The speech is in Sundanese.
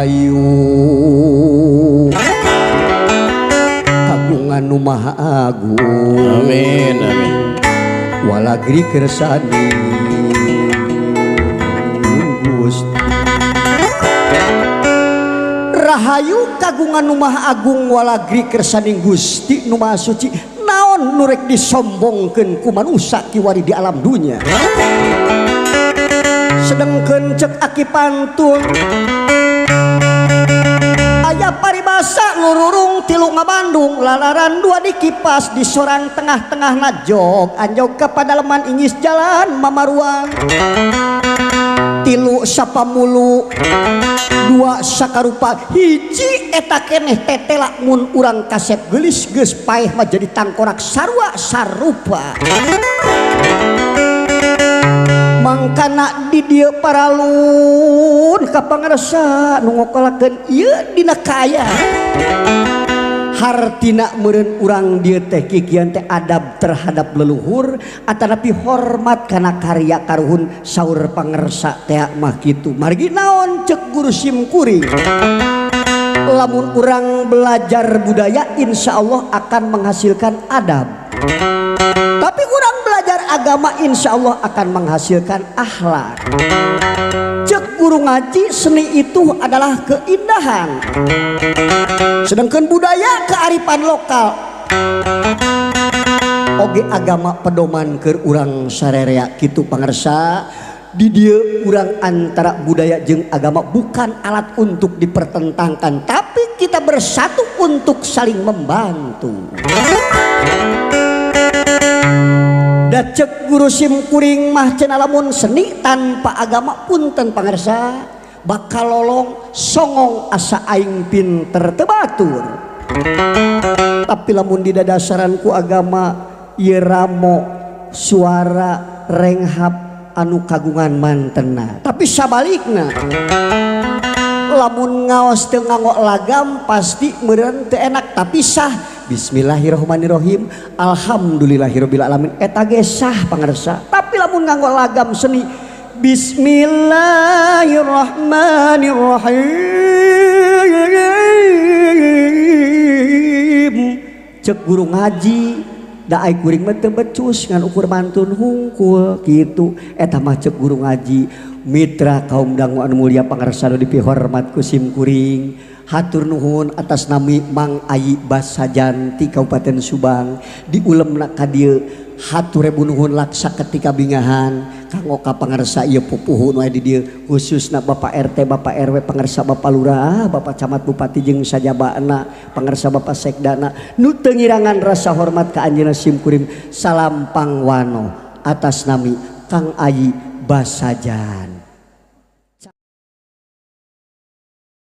Rahayu kagungan nu Maha Agung. Amin, amin. Walagri kersani Gusti. Rahayu kagungan nu Maha Agung walagri kersaning Gusti nu Maha Suci. Naon nu rek disombongkeun ku manusa kiwari di alam dunya. Sedengkeun cek aki pantun aya paribasa lururung tilu ngabandung lalaran dua dikipas di sorang tengah-tengah najog anjog ke padaleman ingis jalan mamaruan tilu sapamulu dua sakarupa hiji eta keneh tetela mun urang kasep geulis geus paeh mah jadi tangkorak sarua sarupa. Mangkana di dieu paralun ka pangarsa nu ngokolakeun ieu dina kaayaan. Hartina meureun urang dieu teh kikian teh adab terhadap leluhur atanapi hormat kana karya karuhun saur pangersa teh mah kitu. Margi naon cek guru simkuring, lamun urang belajar budaya insya Allah akan menghasilkan adab. Tapi urang belajar agama insya Allah akan menghasilkan akhlak. Cek guru ngaji seni itu adalah keindahan. Sedangkan budaya kearifan lokal. Oge agama pedoman keur urang sarerea kitu pangersa. Di dieu urang antara budaya jeung agama bukan alat untuk dipertentangkan, tapi kita bersatu untuk saling membantu. Da cek guru simkuring mah cenah lamun seni tanpa agama punten pangersa bakal lolong songong asa aing pinter teu batur. Tapi lamun didadasaran ku agama ieu ramo suara renghap anu kagungan mantena. Tapi sabalikna lamun ngaos teu nganggo lagam pasti meureun teu enak, tapi sah. Bismillahirrahmanirrahim, alhamdulillahirabbil alamin, eta ge sah pangarsa. Tapi lamun nganggo lagam seni bismillahirrahmanirrahim, cek guru ngaji da ai kuring mah teu becus ngan ukur mantun hungkul kitu. Eta mah cek guru ngaji. Mitra kaum dangu anu mulia pangarsa nu dipihormat ku simkuring, hatur nuhun atas nami Mang Ayi Basajan ti Kabupaten Subang diulemna ka dieu. Hatur ribu nuhun laksa ketika bingahan kanggo ka pangarsa ieu pupuhu nu aya di dieu, khususna Bapak RT, Bapak RW, pangarsa Bapak Lurah, Bapak Camat, Bupati jeung sajabana, pangarsa Bapak Sekdana nu teu ngirangan rasa hormat ka anjeunna simkuring. Salam pangwano atas nami Kang Ayi Basajan.